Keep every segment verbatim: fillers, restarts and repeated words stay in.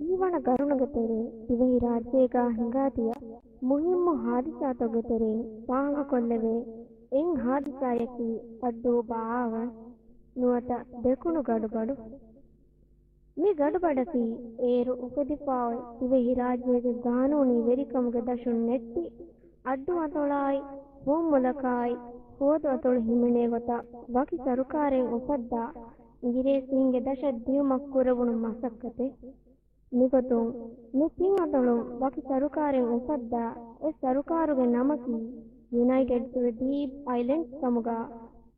މިވަނަ ގަރުނުގެ ތެރޭ ދިވެހިރާއްޖޭގާ ހިނގާދިޔަ މުހިއްމު ހާދިސާތަކުގެ ތެރެއިން ފާހަގަކޮށްލެވޭ އެއް ހާދިސާޔަކީ އައްޑޫ ބާއާވަން ނުވަތަ ދެކުނު ގަޑުބަޑު. މި ގަޑުބަޑަކީ އޭރު އުފެދިފާ އޮތް ދިވެހިރާއްޖޭގެ ގާނޫނީ ވެރިކަމުގެ ދަށުން ނެއްޓި އައްޑޫ އަތޮޅާއި ފުވައްމުލަކާއި ހުވަދު އަތޮޅު ހިމެނޭ ގޮތަށް ވަކި ސަރުކާރެއް އުފައްދާ އިނގިރޭސީންގެ ދަށަށް ދިޔުމަށް ކުރެވުނު މަސައްކަތެއް. މިގޮތުން މި ތިން އަތޮޅުން ވަކި ސަރުކާރެއް އުފައްދާ އެ ސަރުކާރުގެ ނަމަކީ ޔުނައިޓެޑް ސުވެދީޕް އައިލެންޑްސް ކަމުގާ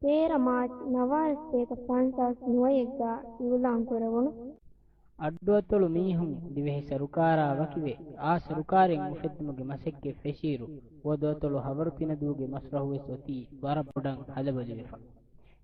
ތޭރަ މާޗް ނަވާރަ ސަތޭކަ ފަންސާސް ނުވައެއްގާ އިއުލާން ކުރެވުނު. އައްޑުއަތޮޅު މީހުން ދިވެހި ސަރުކާރާ ވަކިވެ، އާ ސަރުކާރެއް އުފެއްދުމުގެ މަސައްކަތް ފެށިއިރު، ހުވަދުއަތޮޅު ހަވަރު ތިނަދޫގެ މަސްރަހުވެސް އޮތީ ވަރަށް ބޮޑަށް ހަލަބޮލިވެފަ.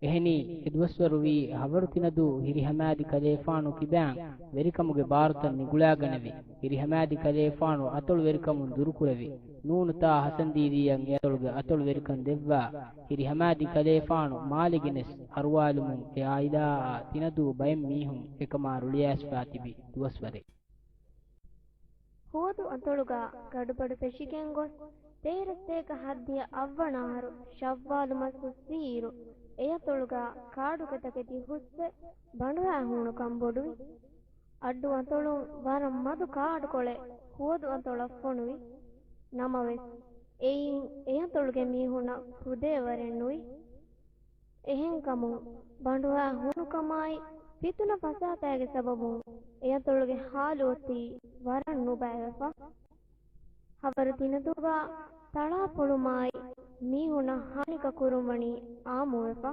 އެހެނީ، އެ ދުވަސްވަރު ވީ ހަވަރު ތިނަދޫ ހިރިހަމައިދި ކަލޭފާނު ކިބައިން ވެރިކަމުގެ ބާރުތައް ނިގުޅާގަނެވި، ހިރިހަމައިދި ކަލޭފާނު އަތޮޅުވެރިކަމުން ދުރުކުރެވި، ނޫނުތާ ހަސަން ދީދީއަށް އެ އަތޮޅުގެ އަތޮޅުވެރިކަން ދެއްވާ، ހިރިހަމައިދި ކަލޭފާނު މާލެ ގެނެސް އަރުވާލުމުން އެ އާއިލާއާ ތިނަދޫ ބައެއް މީހުން އެކަމާ ރުޅިއައިސްފާ ތިބި ދުވަސްވަރެއް. ހުވަދު އަތޮޅުގަ ގަޑުބަޑު ފެށިގެން ގޮސް، ތޭރަ ސަތޭކަ ހައްދިހަ އަށްވަނަ އަހަރު ޝައްވާލު މަސް ހުސްވީއިރު، އެ އަތޮޅުގަ ކާޑުގެ ތަކެތި ހުސްވެ، ބަނޑުހައި ހޫނުކަން ބޮޑުވި. އައްޑު އަތޮޅުން ވަރަށް މަދު ކާޑުކޮޅެއް ހުވަދު އަތޮޅަށް ފޮނުވި. ނަމަވެސް، އެއިން އެ އަތޮޅުގެ މީހުނަށް ފުދޭވަރެއް ނުވި. އެހެންކަމުން، ބަނޑުހައި ހޫނުކަމާއި، ފިތުނަ ފަސާތައިގެ ސަބަބުން އެ އަތޮޅުގެ ހާލު އޮތީ ވަރަށް ނުބައިވެފަ. ހަވަރު ތިނަދޫގަ ތަޅާ ފޮޅުމާއި، މީހުނަށް ހާނިކަ ކުރުން ވަނީ އާއްމުވެފަ.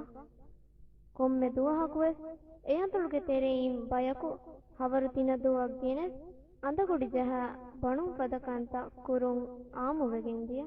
ކޮންމެ ދުވަހަކުވެސް އެ އަތޮޅުގެ ތެރެއިން ބަޔަކު ހަވަރު ތިނަދޫއަށް ގެނެސް، އަނދަގުޑި ޖަހާ، ބަނޑުން ފަދަ ކަންތައް ކުރުން އާއްމުވެގެން ދިޔަ.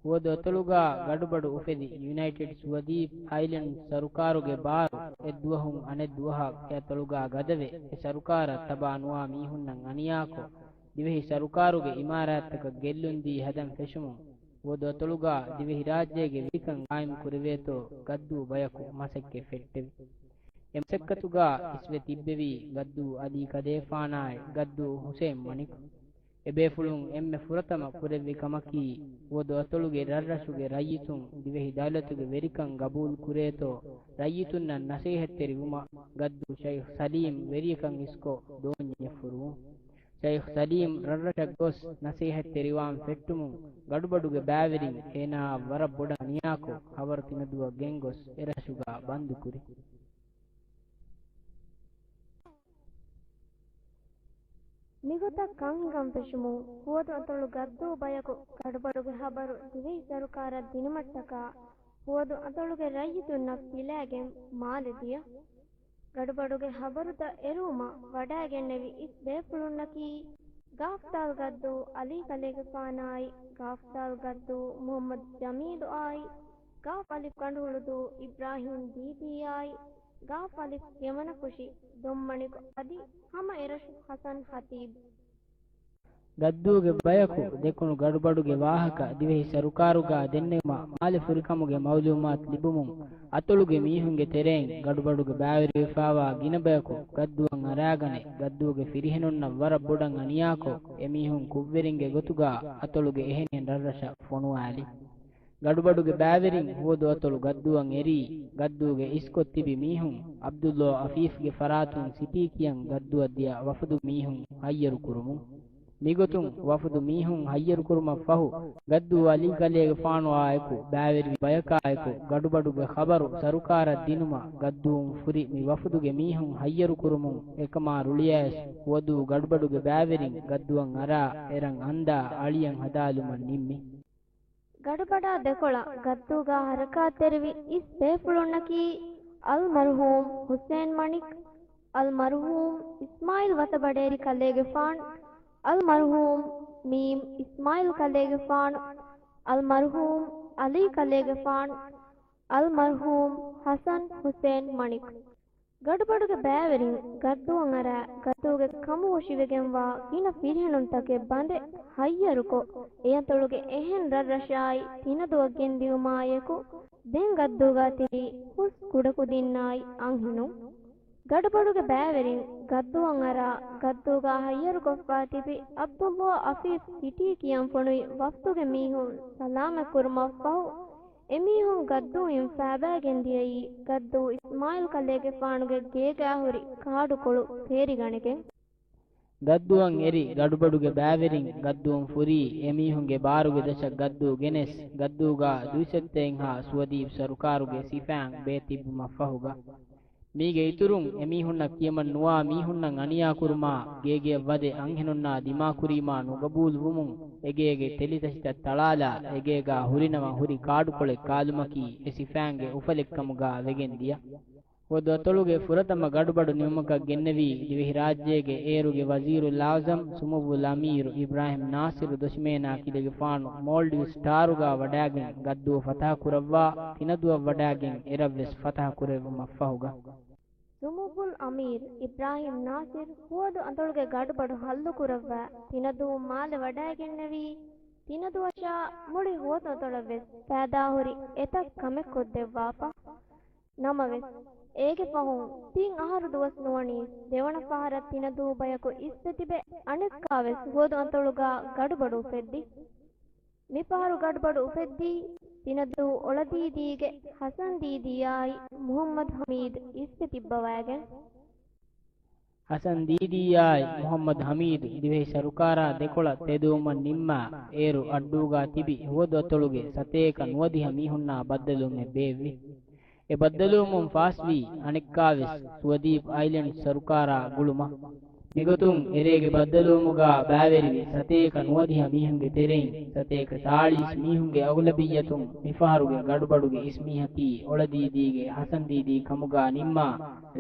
ހުވަދު އަތޮޅުގާ ގަޑުބަޑު އުފެދި، ޔުނައިޓެޑް ސުވަދީޕް އައިލެންޑް ސަރުކާރުގެ ބާރު އެއްދުވަހުން އަނެއް ދުވަހަށް އެ އަތޮޅުގާ ގަދަވެ، އެ ސަރުކާރަށް ތަބާ ނުވާ މީހުންނަށް އަނިޔާކޮށް، ދިވެހި ސަރުކާރުގެ އިމާރާތްތަކަށް ގެއްލުންދީ ހަދަން ފެށުމުން، ހުވަދު އަތޮޅުގާ ދިވެހިރާއްޖޭގެ ވެރިކަން ގާއިމް ކުރެވޭތޯ ގައްދޫ ބަޔަކު މަސައްކަތް ފެއްޓެވި. އެ މަސައްކަތުގާ އިސްވެ ތިއްބެވީ ގައްދޫ އަލީ ކަލޭފާނާއި ގައްދޫ ހުސެއިން މަނިކު. އެބޭފުޅުން އެންމެ ފުރަތަމަ ކުރެއްވި ކަމަކީ، ހުވަދު އަތޮޅުގެ ރަށްރަށުގެ ރައްޔިތުން ދިވެހި ދައުލަތުގެ ވެރިކަން ގަބޫލު ކުރޭތޯ، ރައްޔިތުންނަށް ނަސޭހަތްތެރިވުމަށް ގައްދޫ ޝައިޚް ސަލީމް ވެރިޔަކަށް އިސްކޮށް ދޯންޏެއް ފުރުވުން. ޝައިޚް ސަލީމް ރަށްރަށަށް ގޮސް ނަސޭހަތްތެރިވާން ފެއްޓުމުން، ގަޑުބަޑުގެ ބައިވެރިން އޭނާއަށް ވަރަށް ބޮޑަށް އަނިޔާކޮށް، ހަވަރު ތިނަދޫއަށް ގެންގޮސް އެރަށުގާ ބަންދުކުރި. މިގޮތަށް ކަން ހިނގަން ފެށުމުން، ހުވަދު އަތޮޅު ގައްދޫ ބަޔަކު ގަޑުބަޑުގެ ހަބަރު ދިވެހި ސަރުކާރަށް ދިނުމަށްޓަކާ، ހުވަދު އަތޮޅުގެ ރައްޔިތުންނަށް ފިލާގެން މާލެ ދިޔަ. ގަޑުބަޑުގެ ހަބަރުތައް އެރުވުމަށް ވަޑައިގެންނެވި އިސް ބޭފުޅުންނަކީ، ގާފްތާލް ގައްދޫ އަލީ ކަލޭގެފާނާއި، ގާފްތާލް ގައްދޫ މުހައްމަދު ޖަމީލުއާއި، ގާފް އަލިފް ކަނޑުހުޅުދޫ އިބްރާހީމް ދީދީއާއި، ގާފް އަލިފް ޔަމަނަކުށި ދޮންމަނިކު އަދި ހަމަ އެރަށު ހަސަން ހަތީބް. ގައްދޫގެ ބަޔަކު ދެކުނު ގަޑުބަޑުގެ ވާހަކަ ދިވެހި ސަރުކާރުގާ ދެންނެވުމަށް މާލެ ފުރިކަމުގެ މައުލޫމާތު ލިބުމުން، އަތޮޅުގެ މީހުންގެ ތެރެއިން ގަޑުބަޑުގެ ބައިވެރިވެފާވާ ގިނަ ބަޔަކު ގައްދޫއަށް އަރާގަނެ، ގައްދޫގެ ފިރިހެނުންނަށް ވަރަށް ބޮޑަށް އަނިޔާކޮށް، އެމީހުން ކުށްވެރިންގެ ގޮތުގާ އަތޮޅުގެ އެހެނިހެން ރަށްރަށަށް ފޮނުވާލި. ގަޑުބަޑުގެ ބައިވެރިން ހުވަދު އަތޮޅު ގައްދޫއަށް އެރީ، ގައްދޫގެ އިސްކޮށް ތިބި މީހުން އަބްދުﷲ އަފީފްގެ ފަރާތުން ސިޓީ ކިޔަން ގައްދޫއަށް ދިޔަ ވަފުދު މީހުން ހައްޔަރު ކުރުމުން. މިގޮތުން ވަފުދު މީހުން ހައްޔަރު ކުރުމަށްފަހު، ގައްދޫ އަލީ ކަލޭގެފާނުއާއެކު ބައިވެރި ބަޔަކާއެކު ގަޑުބަޑުގެ ޚަބަރު ސަރުކާރަށް ދިނުމަށް ގައްދޫއުން ފުރި މި ވަފުދުގެ މީހުން ހައްޔަރު ކުރުމުން އެކަމާ ރުޅިއައިސް، ހުވަދޫ ގަޑުބަޑުގެ ބައިވެރިން ގައްދޫއަށް އަރާ، އެރަށް އަންދާ އަޅިއަށް ހަދާލުމަށް ނިންމި. ގަޑުބަޑާ ދެކޮޅަށް ގައްދޫގާ ހަރަކާތްތެރިވި އިސް ބޭފުޅުންނަކީ، އަލްމަރުޙޫމް ޙުސައިން މަނިކް، އަލްމަރުޙޫމް އިސްމާޢީލް ވަތަބަޑޭރި ކަލޭގެފާނު، އަލްމަރުޙޫމް މީމް އިސްމާޢީލް ކަލޭގެފާނު، އަލްމަރުޙޫމް ޢަލީ ކަލޭގެފާނު، އަލްމަރުޙޫމް ޙަސަން ޙުސައިން މަނިކް. ގަޑުބަޑުގެ ބައިވެރިން ގައްދޫއަށް އަރާ، ގައްދޫގެ ކަމު ހުށިވެގެންވާ ގިނަ ފިރިހެނުންތަކެއް ބަނދެ ހައްޔަރުކޮށް، އެ އަތޮޅުގެ އެހެން ރަށްރަށާއި ތިނަދޫއަށް ގެންދިއުމާއެކު، ދެން ގައްދޫގާ ތިބީ ހުސް ކުޑަކުދިންނާއި އަންހެނުން. ގަޑުބަޑުގެ ބައިވެރިން ގައްދޫއަށް އަރާ، ގައްދޫގާ ހައްޔަރުކޮށްފާ ތިބި ޢަބްދުﷲ އަފީފް ސިޓީ ކިޔަން ފޮނުވި ވަފްދުގެ މީހުން ސަލާމަތްކުރުމަށްފަހު، އެމީހުން ގައްދޫއިން ފައިބައިގެން ދިޔައީ، ގައްދޫ އިސްމާޢީލް ކަލޭގެފާނުގެ ގޭގާ ހުރި ކާޑުކޮޅު ފޭރިގަނެގެން. ގައްދޫއަށް އެރި ގަޑުބަޑުގެ ބައިވެރިން ގައްދޫން ފުރީ، އެމީހުންގެ ބާރުގެ ދަށަށް ގައްދޫ ގެނެސް، ގައްދޫގާ ދުއިސައްތައެއްހާ ސުވަދީޕް ސަރުކާރުގެ ސިފައިން ބޭތިއްބުމަށްފަހުގަ، މީގެ އިތުރުން އެމީހުންނަށް ކިޔަމަން ނުވާ މީހުންނަށް އަނިޔާކުރުމާ، ގޭގެއަށް ވަދެ އަންހެނުންނާ ދިމާކުރީމާ ނުގަބޫލުވުމުން، އެގޭގެ ތެލިތަށިތައް ތަޅާލާ، އެގޭގާ ހުރިނަމަ ހުރި ކާޑުކޮޅެއް ކާލުމަކީ އެ ސިފައިންގެ އުފަލެއްކަމުގާ ވެގެންދިޔަ. ހުވަދު އަތޮޅުގެ ފުރަތަމަ ގަޑުބަޑު ނިމުމަކަށް ގެންނެވީ، ދިވެހިރާއްޖޭގެ އޭރުގެ ވަޒީރުލްއަޢުޒަމް ސުމުއްވުލް އަމީރު އިބްރާހިމް ނާސިރު ދޮށިމޭނާ ކިލެގެފާނު މޯލްޑިވްސް ޓާރުގާ ވަޑާގެން ގައްދޫ ފަތަހަކުރައްވާ، ތިނަދޫއަށް ވަޑާގެން އެރަށްވެސް ފަތަހަކުރެއްވުމަށްފަހުގަ، ސުމުއްވުލް އަމީރު އިބްރާހިމް ނާސިރު ހުވަދު އަތޮޅުގެ ގަޑުބަޑު ހައްލުކުރައްވާ، ތިނަދޫ މާލެ ވަޑާގެންނެވީ، ތިނަދޫއަށާ މުޅި ހުވަދު އަތޮޅަށްވެސް ފައިދާހުރި އެތައް ކަމެއް ކޮށްދެއްވާފަ. ނަމަވެސް، އޭގެ ފަހުން ތިން އަހަރު ދުވަސް ނުވަނީސް، ދެވަނަ ފަހަރަށް ތިނަދޫ ބަޔަކު އިސްވެ ތިބެ، އަނެއްކާވެސް ހުވަދު އަތޮޅުގާ ގަޑުބަޑު އުފެއްދި. މިފަހަރު ގަޑުބަޑު އުފެއްދީ، ތިނަދޫ އޮޅަދީދީގެ ޙަސަން ދީދީއާއި މުޙައްމަދު ޙަމީދު އިސްވެ ތިއްބަވައިގެން. ޙަސަން ދީދީއާއި މުޙައްމަދު ޙަމީދު ދިވެހި ސަރުކާރާ ދެކޮޅަށް ތެދުވުމަށް ނިންމާ، އޭރު އައްޑޫގާ ތިބި ހުވަދު އަތޮޅުގެ ސަތޭކަ ނުވަދިހަ މީހުންނާ ބައްދަލުވުމެއް ބޭއްވި. އެ ބައްދަލުވުމުން ފާސްވީ، އަނެއްކާވެސް ސުވަދީޕް އައިލެންޑް ސަރުކާރާ ގުޅުމަށް. މިގޮތުން އެރޭގެ ބައްދަލުވުމުގާ ބައިވެރިވި ސަތޭކަ ނުވަދިހަ މީހުންގެ ތެރެއިން ސަތޭކަ ސާޅީސް މީހުންގެ އަޣުލަބިއްޔަތުން މިފަހަރުގެ ގަޑުބަޑުގެ އިސް މީހަކީ އޮޅަދީދީގެ ޙަސަން ދީދީ ކަމުގާ ނިންމާ،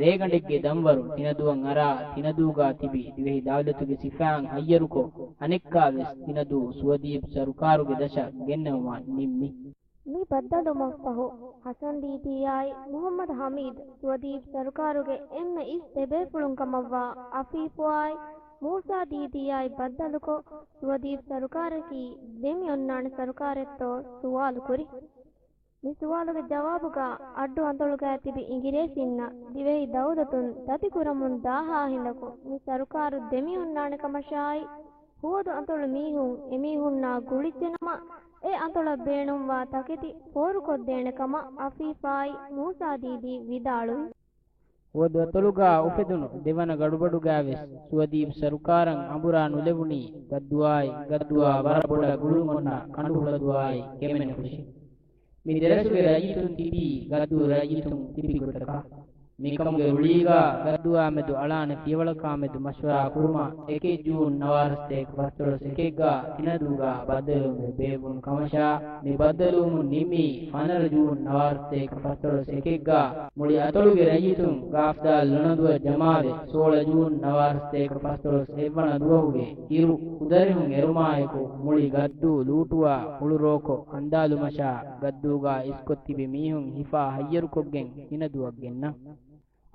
ރޭގަނޑެއްގެ ދަންވަރު ތިނަދޫއަށް އަރާ، ތިނަދޫގާ ތިބި ދިވެހި ދައުލަތުގެ ސިފައިން ހައްޔަރުކޮށް، އަނެއްކާވެސް ތިނަދޫ ސުވަދީޕް ސަރުކާރުގެ ދަށަށް ގެންނެވުމަށް ނިންމި. މި ބައްދަލުވުމަށްފަހު، ޙަސަން ދީދީއާއި މުޙައްމަދު ޙަމީދު ސުވަދީޕް ސަރުކާރުގެ އެންމެ އިސް ދެބޭފުޅުން ކަމަށްވާ އަފީފުއާއި މޫސާ ދީދީއާއި ބައްދަލުކޮށް، ސުވަދީޕް ސަރުކާރަކީ ދެމިއޮންނާނެ ސަރުކާރެއްތޯ ސުވާލު ކުރި. މި ސުވާލުގެ ޖަވާބުގަ އައްޑު އަތޮޅުގައި ތިބި އިނގިރޭސިންނަށް ދިވެހި ދައުލަތުން ދަތިކުރަމުން ދާހާ ހިނދަކު މި ސަރުކާރު ދެމިއޮންނާނެ ކަމަށާއި، ހުވަދު އަތޮޅު މީހުން އެމީހުންނާ ގުޅިއްޖެނަމަ، އެ އަތޮޅަށް ބޭނުންވާ ތަކެތި ފޯރުކޮށްދޭނެ ކަމަށް އަފީފާއި މޫސާ ދީދީ ވިދާޅުވި. ހުވަދު އަތޮޅުގާ އުފެދުނު ދެވަނަ ގަޑުބަޑުގާވެސް ސުވަދީޕް ސަރުކާރަށް އަނބުރާ ނުލެވުނީ، ގައްދުއާއި، ގައްދުއާ ވަރަށް ބޮޑަށް ގުޅުން އޮންނަ ކަނޑުހުޅަދުއާއި ކެމެނިފުށި. މި ދެރަށުގެ ރައްޔިތުން ތިބީ ގައްދޫ ރައްޔިތުން ތިބި ގޮތަކަށް. މިކަމުގެ ރުޅީގާ ގައްދުއާމެދު އަޅާނެ ފިޔަވަޅަކާމެދު މަޝްވަރާ ކުރުމަށް އެކެއް ޖޫން ނަވާރަސަތޭކަ ފަސްދޮޅަސް އެކެއްގާ ތިނަދޫގާ ބައްދަލުވުމެއް ބޭއްވުނު ކަމަށާ، މި ބައްދަލުވުމުން ނިންމީ ފަނަރަ ޖޫން ނަވާރަސަތޭކަ ފަސްދޮޅަސް އެކެއްގާ މުޅި އަތޮޅުގެ ރައްޔިތުން ގާފްދާލް ލޮނަދުއަށް ޖަމާވެ، ސޯޅަ ޖޫން ނަވާރަސަތޭކަ ފަސްދޮޅަސް އެއްވަނަ ދުވަހުގެ އިރު ކުދަރިހުން އެރުމާއެކު މުޅި ގައްދޫ ލޫޓުވާ ހުޅުރޯކޮށް އަންދާލުމަށާ ގައްދޫގާ އިސްކޮށް ތިބި މީހުން ހިފާ ހައްޔަރުކޮށްގެން ތިނަދޫއަށް ގެންނަ.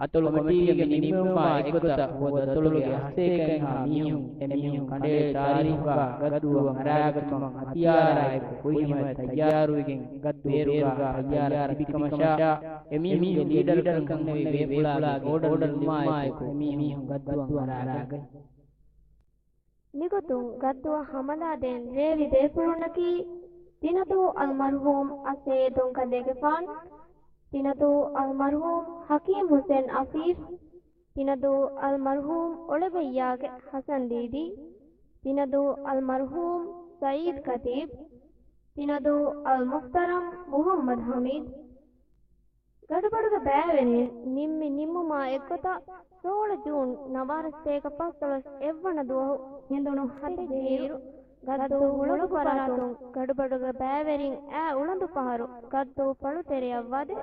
އަތޮޅު ކޮމިޓީގެ މި ނިންމެވުމާ އެއްގޮތަށް ހުވަދު އަތޮޅުގެ ހަސޭކައެއްހާ މީހުން އެމީހުން ކަނޑައެޅި ތާރީހުގާ ގައްދޫއަށް އަރާގަތުމަށް ހަތިޔާރާއެކު ފުރިހަމަޔަށް ތައްޔާރުވެގެން ގައްދޫ ބޭރުގާ ތައްޔާރަށް ތިބިކަމަށާ، އެމީހުންގެ ލީޑަރަކަށް ހުންނެވި ބޭފުޅާގެ އޯޑަރު ނިމުމާއެކު އެމީހުން ގައްދޫއަށް އަރާގަތް. މިގޮތުން ގައްދޫއަށް ހަމަލާ ދޭން ރޭވި ބޭފުޅުންނަކީ، ތިނަދޫ އަލްމަރްޙޫމް އައްސައްޔިދު ދޮންކަލޭގެފާނު، ތިނަދޫ އަލްމަރްޙޫމް ޙަކީމް ޙުސެން އަފީފް، ތިނަދޫ އަލްމަރްޙޫމް އޮޅެބައްޔާގެ ޙަސަން ދީދީ، ތިނަދޫ އަލްމަރްޙޫމް ސައީދް ކަތީބް، ތިނަދޫ އަލްމުޙްތަރަމް މުޙައްމަދު ޙަމީދު. ގަޑުބަޑުގެ ބައިވެރިން ނިންމި ނިންމުމާ އެއްގޮތަށް، ސޯޅަ ޖޫން ނަވާރަސަތޭކަ ފަސްދޮޅަސް އެއްވަނަ ދުވަހު ހެނދުނު ހަތެއް އިރު، ގައްދޫ ހުޅަނގު ފަރާތުން ގަޑުބަޑުގެ ބައިވެރިން އާ އުޅަނދު ފަހަރު ގައްދޫ ފަޅުތެރެއަށް ވަދެ،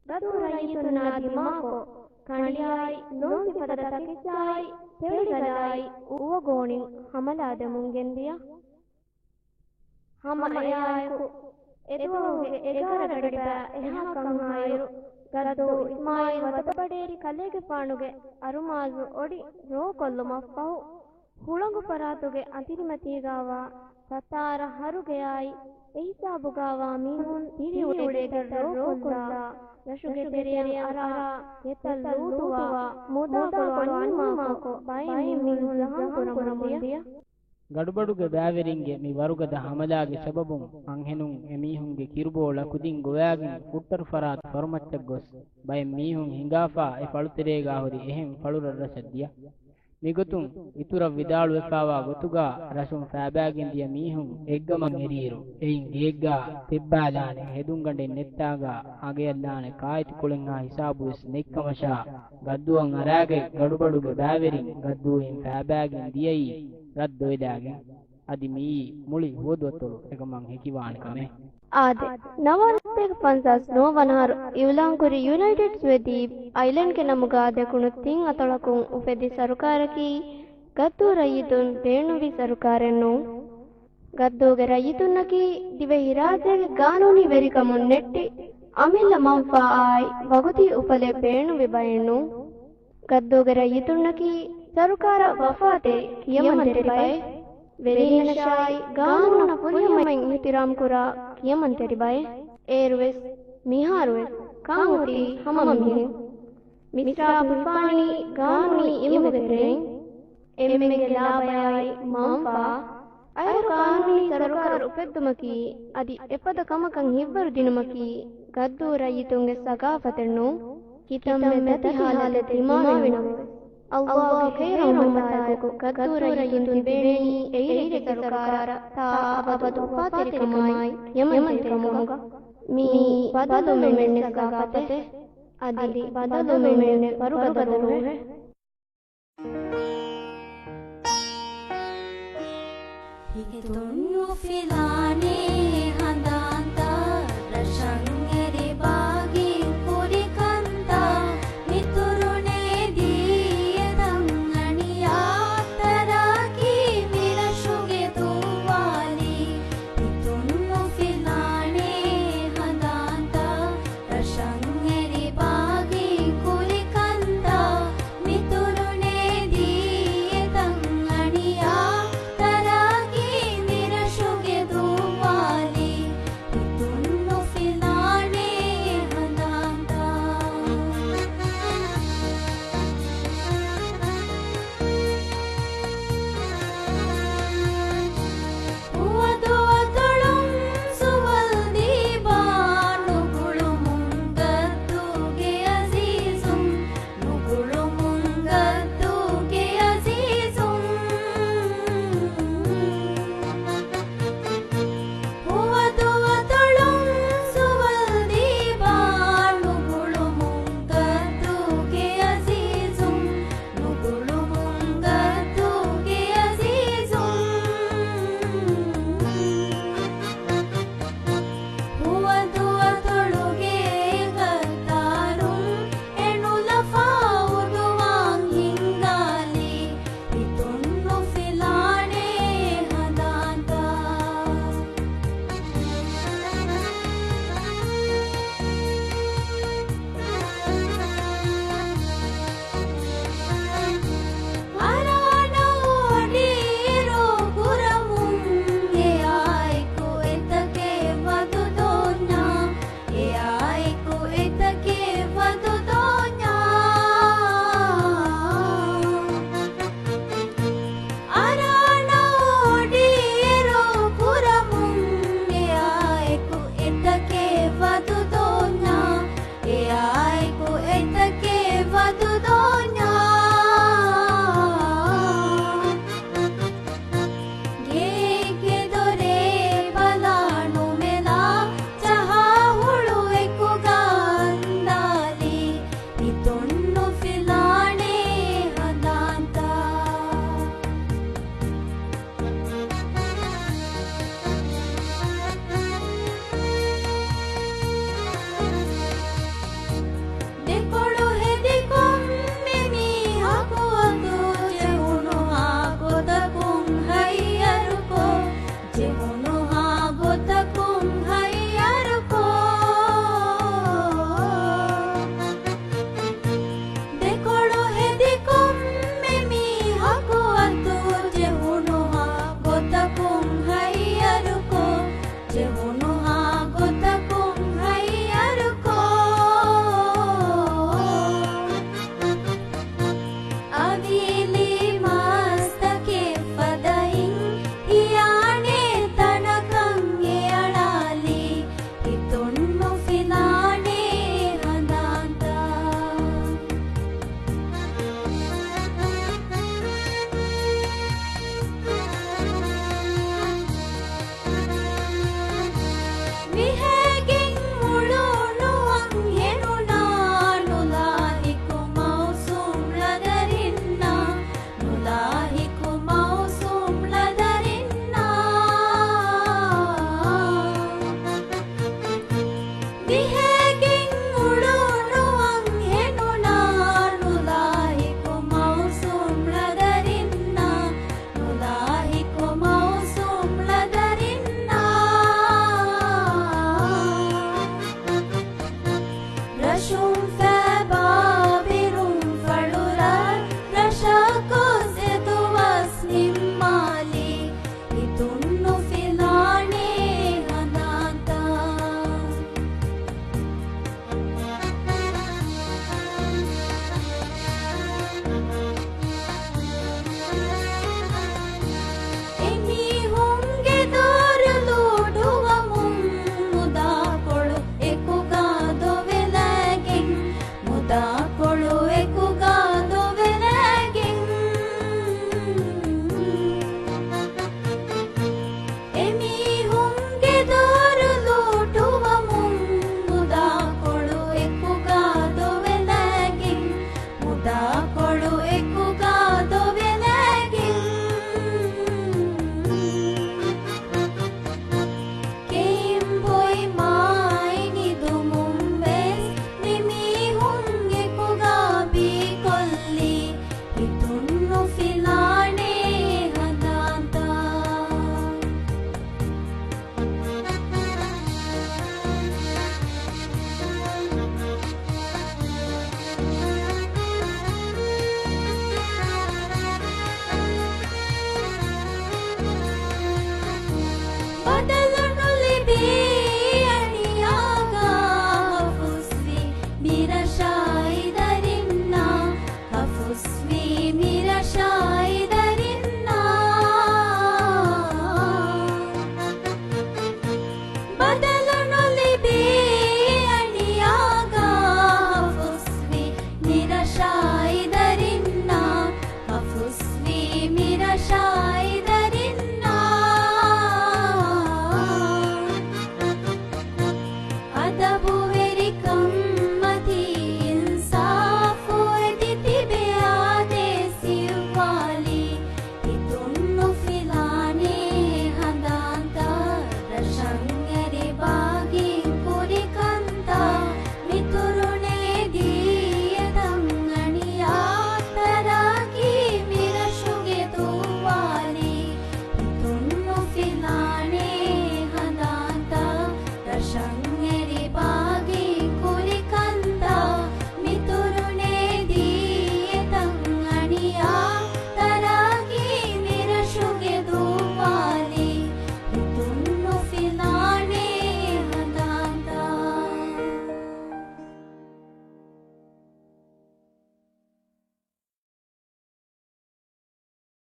ގައްދޫ ރައްޔިތުންނާ ދިމާކޮށް، ކަނޑިއާއި، ލޯންތިފަދަ ތަކެއްޗާއި، ތެޅިގަލާއި، އުވަގޯނިން ހަމަލާ ދެމުން ގެންދިޔަ. ހަމަ އެއާއެކު، އެދުވަހުގެ އެގާރަ ގަޑިބައި އެހާ ކަންހާއިރު، ގައްދޫ އިސްމާއީލް ވަތަބަޑޭރި ކަލޭގެފާނުގެ އަރުމާޒު އޮޑި ރޯކޮށްލުމަށްފަހު، ހުޅަނގު ފަރާތުގެ އަނދިރިމަތީގާވާ ސަތާރަ ހަރުގެއާއި އެހިސާބުގާވާ މީހުން ދިރިއުޅޭ ގެތައް ރޯކޮށްލާ، ރަށުގެ ތެރެއަށް އަރާ ގެތައް ލޫޓުވާ، މުދާކޮޅު އަންނިމާކޮށް، ބައެއް މީހުން ޒަހަމް ކުރަމުން ދިޔަ. ގަޑުބަޑުގެ ބައިވެރިންގެ މި ވަރުގަދަ ހަމަލާގެ ސަބަބުން އަންހެނުން އެމީހުންގެ ކިރުބޯ ޅަކުދިން ގޮވާގެން ފުއްޓަރު ފަރާތު ފަރުމައްޗަށް ގޮސް، ބައެއް މީހުން ހިނގާފާ އެ ފަޅުތެރޭގާ ހުރި އެހެން ފަޅު ރަށްރަށަށް ދިޔަ. މިގޮތުން އިތުރަށް ވިދާޅުވެފާވާ ގޮތުގާ ރަށުން ފައިބާގެން ދިޔަ މީހުން އެއްގަމަށް އެރިއިރު، އެއިން ގެއެއްގާ ތެއްބާލާނެ، ހެދުންގަނޑެއް ނެއްޓާގާ އަގެއަށްލާނެ ކާއެތިކޮޅެއްހާ ހިސާބުވެސް ނެތްކަމަށާ، ގައްދޫއަށް އަރާގަތް ގަޑުބަޑުގެ ބައިވެރިން ގައްދޫއިން ފައިބާގެން ދިޔައީ ރަށް ދޮވެލާގެން. އަދި މިއީ މުޅި ހުވަދުއަތޮޅު އެކަމަށް ހެކިވާނެ ކަމެއް. އާދެ، ނަވާރަ ސަތޭކަ ފަންސާސް ނުވަ ވަނަ އަހަރު އިއުލާންކުރި ޔުނައިޓެޑް ސްވެދީޕް އައިލެންޑްގެ ނަމުގާ ދެކުނު ތިން އަތޮޅަކުން އުފެދި ސަރުކާރަކީ ގައްދޫ ރައްޔިތުން ބޭނުންވި ސަރުކާރެއް ނޫން. ގައްދޫގެ ރައްޔިތުންނަކީ ދިވެހިރާއްޖޭގެ ގާނޫނީ ވެރިކަމުން ނެއްޓި އަމިއްލަ މަންފާއާއި ވަގުތީ އުފަލެއް ބޭނުންވި ބައެއް ނޫން. ގައްދޫގެ ރައްޔިތުންނަކީ ސަރުކާރަށް ވަފާތެރި ކިޔަމަންތެރި ބައެއް. ވެރީންނަށާއި ގާނޫނަށް ފުރިހަމައިން އިޙްތިރާމް ކުރާ ކިޔަމަންތެރި ބައެއް. އޭރުވެސް މިހާރުވެސް ކާން އޮތީ ހަމަ މިހެން. މިސްރާބު ހިފާނީ ގާނޫނީ އިމުގެ ތެރެއިން. އެންމެންގެ ލާބަޔާއި މަންފާ. އައިރު ގާނޫނީ ސަރުކާރު އުފެއްދުމަކީ އަދި އެފަދަ ކަމަކަށް ހިތްވަރު ދިނުމަކީ ގައްދޫ ރައްޔިތުންގެ ސަގާފަތެއް ނޫން. ކިތަންމެ ދަތި ހާލަތެއް ދިމާވެ ނަމަވެސް، އައްލާހުގެ ޚައިރު ރަޙްމަތާއެކު ގައްދޫ ރައްޔިތުން ތިބޭނީ އެއިރެއްގެ ސަރުކާރަށް ތާ އަބަދު އުފާތެރިކަމާއި ކިޔަމަންތެރިކަމުގަ. މިއީ ބަދަލުވުމެއް ނެތް ސަގާފަތެއް. އަދި ބަދަލުވުމެއް ނެތް ވަރުގަދަ ރޫހެއް. ހިތުން ނުފިލާނެ ހަނދާންތައް، ރަށަށް އެރި ބާގިން ކުރި ކަންތައް، މިތުރުނޭ ދީއެތަން އަނިޔާ ތަރާކީ މިރަށުގެ ދުއްވާލީ. ހިތުން ނުފިލާނެ ހަނދާންތައް، ރަށަށް އެރި ބާގިން ކުރި ކަންތައް، މިތުރުނޭ ދީއެތަން އަނިޔާ ތަރާކީ މިރަށުގެ ދު